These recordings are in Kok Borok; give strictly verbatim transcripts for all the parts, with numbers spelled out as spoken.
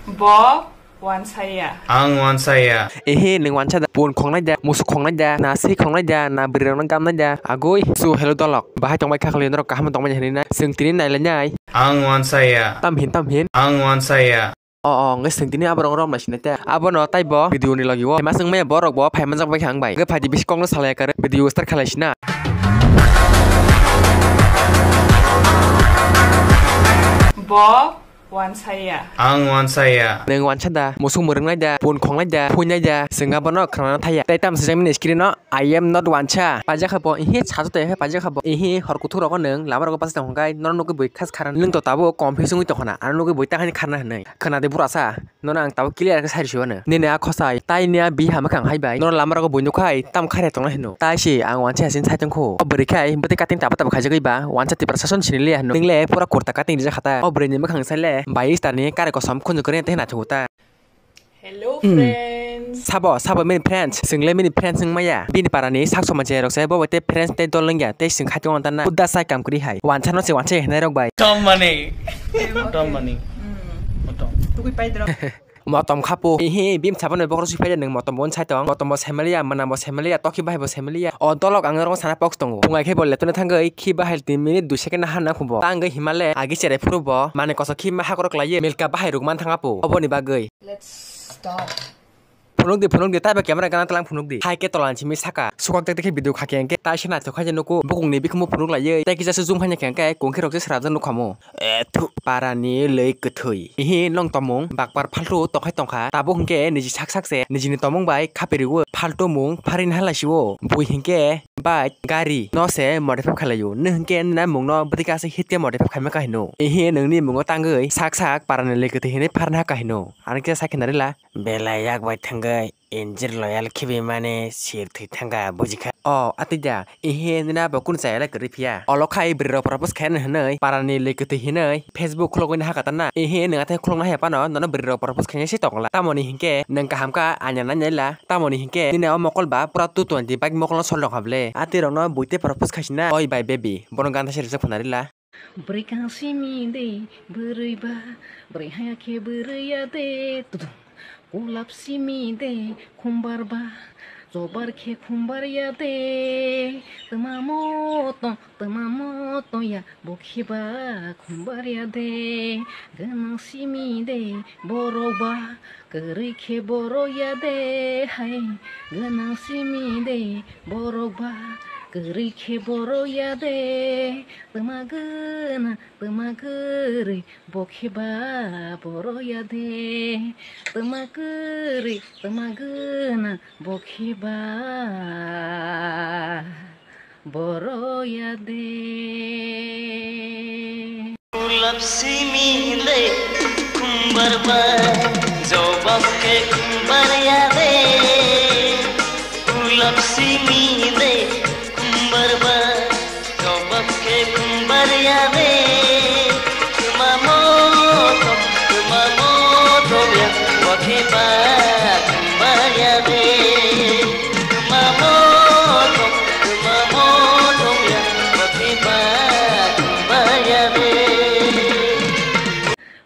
Bo wansaya. Ang wansaya. Ehe, nwng wansa da, pun khongnai da, musuk khongnai da, na sri khongnai da, na bwrwi rokno gamnai da, agoi. So, hello dolok, bahai tongbai kha khali norok kaham tongmani hinwi na, chwng tini nailainai. Ang wansaya. Tam hin, tam hin. Ang wansaya. O, o, wngkhe chwng tini aborok romlai sinai ta. Abono taibo video ni logi o. Maswng maya borok bo phai manjak bai kha ang bai. Wngkhe phaidi bisi kokno salai kar video start khalai sina. Bo wansaya. Ang wansaya. Nwng wansa da, musuk mwrwngnai da, pun khongnai da, phuinai da, chwng abono khwnana thaya. Tei tamo swijak mini screen o, "I am not wansa." Paijak kha bo, ihi, sajo tei khe paijak kha bo. Ihi, hor kuthuk rogo nwng lama rogo bachai tong hwnkhe, nono nugwi bui khas kharna. Nwng to tabuk confuse wngwi tong khna, ano nugwi bui ta haini kharna hinwi. Khna de bura sa, nono ang tabuk clear khe sai rw sio ano. Nini a khosai, tai ni a biha mwkhang hai bai. Nono lama rogo bui nukhai, tam kharya tongna hino. Tai se ang wansa hasin sai tong kho. O bwrwi khai, bwtwi cutting tabo tabo khaijagwi ba, wansa Tiprasa son sini liya hino. Nwng le pura kurta cutting rijak kha ta. O bwrwi ni mwkhang sai le, bai star ni kare kosom khunju kwrwi tei naithok ta. Hello, hmm, friends. Sabo, sabo mini friends. Chwng le mini friends wng maya. Bini para ni sak soma je rok se bo bai tei friends tei dol wng ya. Tei chwng khai tongo ta na. Uda sai kam kwrwi hai. Wansa no se wansa hinai rok bai. Tom mani. Tom mani. Hmm. Tom. Tugui pai dro. Motom kha po. Ehe, bini sabo no bokhorok si phai de nwng motom bo sai tong. Motom bo sai maliya, mwnam bo sai maliya, tokhi bahai bo sai maliya. O dolok ang rong sana pok tongo. Phungai khe bo letona thangwi khi bahai tin minute dui second na hana khubo. Tangwi himale agi cherai phuru bo. Mane koso khi ma hakrok lai ye. Milka bahai ruk man thanga po. Oboni bagwi. Let's stop. Phunuk di, phunuk di, taibo camera gana tlang phunuk di. Hai khe tola ni simi saka. Sukak tek tek khe video kha khe hwnkhe tai se naithok kha je nuku. Bukung ni bikhumu phunuk lai ye. Tai kisa se zoom khaina khe hwnkhe kung khe rok se srapjak nukha mo. Eh, thu, para ni lei kwthwi. Ihi nong tomung bakpar phaltu tongkhai tongkha. Tabuk hwnkhe niji sak sak se nijini tomung bai khapiriwo phaltu mung pharini halai sio. Bui hwnkhe bike, gari no se modify khalai o. Nwng hwnkhe nini mung no bwtwi kasa hit khe modify khaima kha hino. Ihi nwngni mungo tangwi sak sak para ni lei kwthwi hinwi pharna kha hino. Ano khe sakhe narila. Belai yak bai thangwi injir loyal khibi mani sir thwi thangkha, bujikha. O, atwi da, ihe nini abo kunu chaya lai kwrwi phiya. Olo khai bwrwi rok propose khaina hinwi, para ni lei kwtwi hinwi, Facebook khulogwi naha kha ta na. Ihe nwng athai khulogna haya phano, nono bwrwi rok propose khaina se tongla. Tamoni hinkhe nwng kaham kha, anya nai nai la. Tamoni hinkhe nini o mokol ba pura two twenty bike mokol no sol rok hable. Atwi rok no buite propose khaisina, oi bai baby, bono ganta se rijak phunari la. Bwrwi kang simi de bwrwi ba, bwrwi haya khe bwrwi ya de. Tudum. Kulap simi de khumbar ba, jobar khe khumbar ya de. Twma moto, twma moto ya, bo khe ba khumbar ya de. Gwnang simi de borok ba, kwrwi khe borok ya de hai, gwnang simi de borok ba, kwrwi khe borok ya de, twma gwnang, twma kwrwi, bo khe ba borok ya de, twma kwrwi, twma gwnang, bo khe ba borok ya de. Ulap simi de khumbar ba, jobab khe khumbar ya de. Ulap simi de khumbar ba, jobab khe khumbar ya de. Twma moto, twma moto ya, bo khe ba khumbar ya de. Twma moto, twma moto ya, bo khe ba khumbar ya de.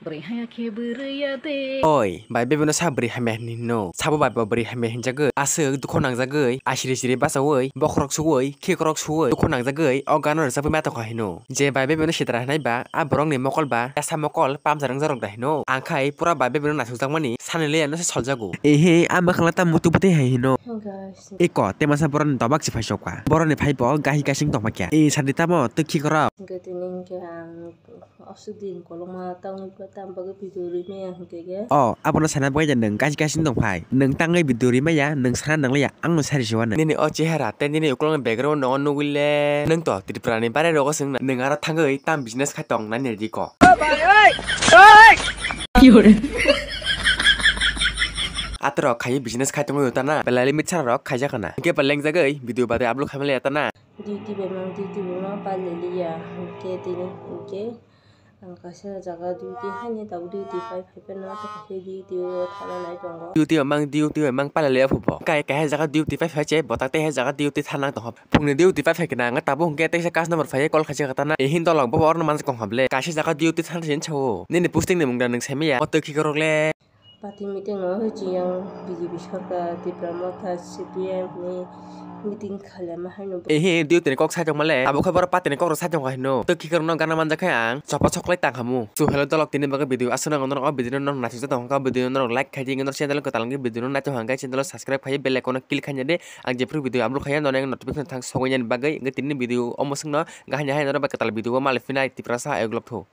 Bwrwi haya khe bwrwi ya de. Oi, bai bebeno sa bwrwi hamya hinwi hino. Sabo bai bo bwrwi hamya hinjagwi. Aswk dukho nangjagwi, asiri siri bachaui, bokhorok suui, khikrok suui, dukho nangjagwi, o gano rwchapwi ma tongkha hino. Je bai bebeno sitra hinai ba, a borokni mokol ba, yasa mokol, pamsa rwngjak rok da hino. Ang khai pura bai bebeno naisukjakmani, sani lei ano se soljago. Ehe, a mwkhangla ta mutu bwtwi hai hino. Guys. Eko, te masa borokni dobak se phai sokha. Borokni phai bo gahi gasing tongma kya. E sadi tamo, twi khikrok. Hwnkhe tini hwnkhe ang Aswk din kolokma tangwi tang bagwi video rwi maya hwnkhe ge. O, abono sana bagwi ya nwng gasi gasi wng tong phai. Nwng tangwi video rwi maya, nwng sana nang liya, ang no sari siwa nwng. Nini o chehara tei nini ukulokni background no nugwi le nwng to Tripura ni bare rogo swng na. Nwng aro thangwi tam business khai tong nani riko. Atwrok khai business khai tongwi tana, belai limit sana rok khaijak kana. Hwnkhe ba lengjagwi video badai upload khai maliya tana. Duty bai mang, duty bai mang pailai liya, hwnkhe tini hwnkhe ang kaisa jaga duty haino tabuk duty pai phai phano, tei kaisa duty o thana nai tongo. Duty bai mang, duty bai mang pailai liya phubo. Kai kaisa jaga duty pai phai che, botak tei kaisa jaga duty thana tongkha. Phungni duty pai phai khna ang tabuk hwnkhe teisa customer phai call khaijak tana. Ehin dolok bobo orno manjak tongkha ble. Kaisa jaga duty thana se sao. Nini posting ni mung da nwng saimaya? O twi khikrok le. Party meeting o hoi chiyang B J P sarkar, Tipra Motha, C P M ni meeting khailama haino. Ehe, duty ni kok sai tongmale. Abo khe borok party ni kok rok sai tongkha hino. Tei kikhorno gana manjakhe ang chopa choklai tangkhamu. So hello dolok, tini bagwi video aswk nango norok o video no norok naithok jatong hwnkha, video no norok like khai di, norok channel kwtal wngkhe video no naithok hwnkha channel o subscribe khai bell icon o click khaina di. Ang jephru video upload khaiya norok notification thang sogwi nani bagwi. Hwnkhe tini video o mwswkno gahini hai norok bai kwtal video o malai phinai Tiprasa ayuk lok tho.